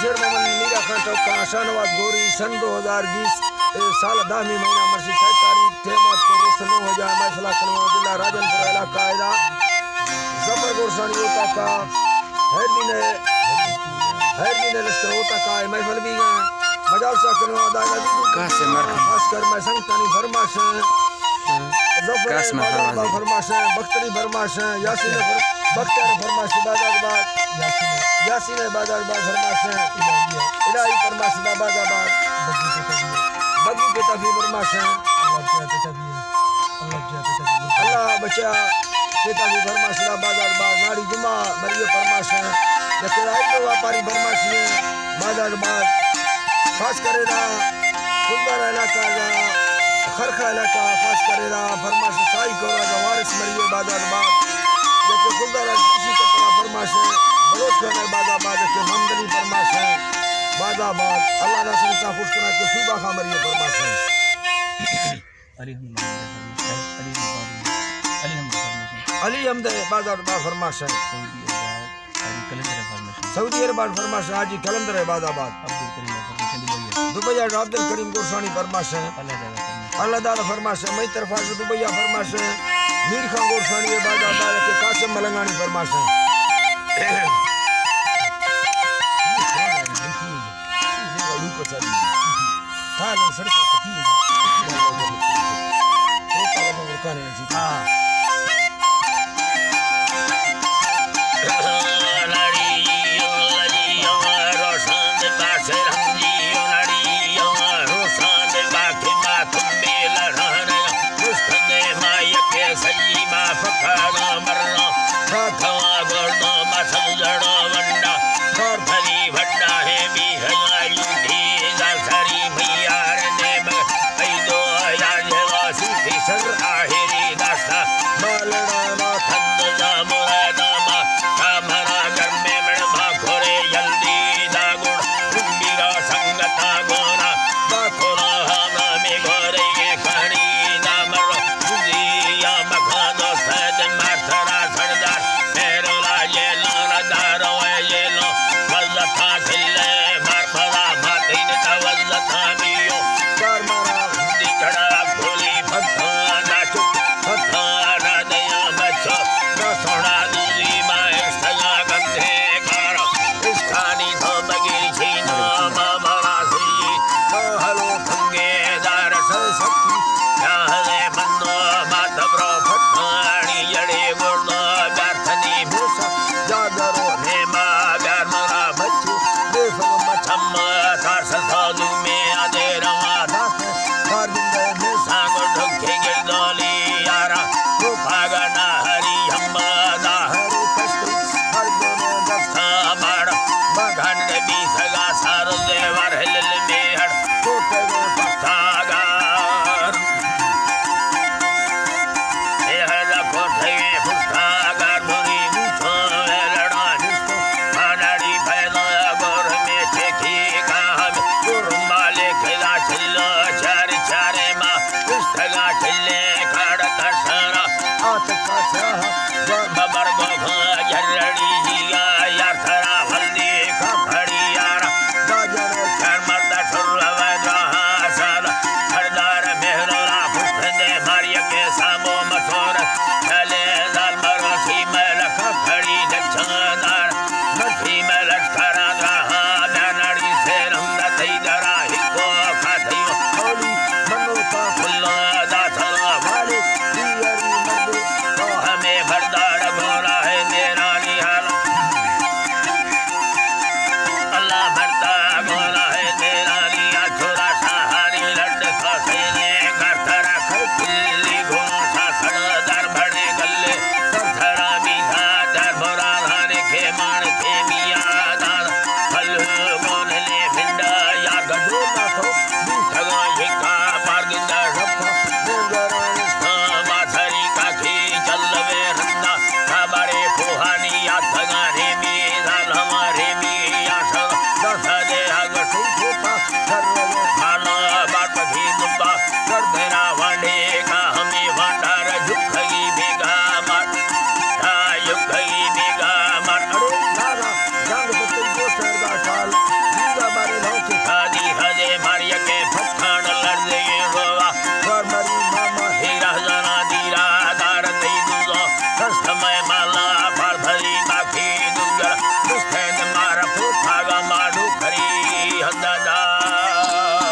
شیر محمد میرا خان ٹوکا، شاہنواز گوری، سن دو ہزار بیس، اے سال دہمی مہینہ مرسی، شاید تاریخ ٹائم آت کو روز نو بجہ محفلہ کنوا ضلع راجن پور علاقہ ادا ظفر گورسانی ہوتا کا، خیر دین ہے، خیر دین ہے لشکر ہوتا کا، اے محفل بھی گئے، مجال سا کنوا دادا بھی کاسے مرحبا۔ خاص کر میں سنگتانی فرمائش ہے۔ ظفر کاس میں بازار فرمائش با ہے۔ فرمائش ہے، بختری فرمائش ہے، یاسین فر-، بختیار فرمائش ہے، بازار باد۔ یاسین بازار باد فرمائش ہے۔ الہی فرمائش ہے، بازار باد۔ بگو کے تفی فرمائش ہے۔ اللہ بچا پیتا بھی فرمائش ہے، بازار باد۔ ناڑی جمعہ مریے فرمائش ہے۔ یکے آئی تو واپاری فرمائش ہے، بازار باد۔ خاص کرے دا کلدار علاقہ دا، خرخا علاقہ خاص کرے دا، فرمائش سائی کورا دا وارث مریے بازار باد۔ یکے کلدار کسی کپڑا فرمائش ہے، بلوچ خان بازار باد، یکے محمد علی فرمائش ہے، بازار باد۔ اللہ دا سنتا خوش کرا کہ صوبہ خان مریے فرمائش ہے۔ علی حمد، علی حمد، علی حمد فرمائش ہے۔ علی حمد بازار باد فرمائش ہے۔ سعودی عرب۔ حاجی قلندر فرمائش۔ سعودی عرب آن فرمائش، حاجی قلندر عباد آباد۔ عبدالکریم فرمائش، دبئی۔ دبئی آن عبدالکریم گورسانی فرمائش۔ اللہ دادا فرمائش۔ اللہ دادا فرمائش، مئی طرف آن دبئی آن فرمائش۔ میر خان گورسانی عباد آباد کہ قاسم ملنگانی فرمائش۔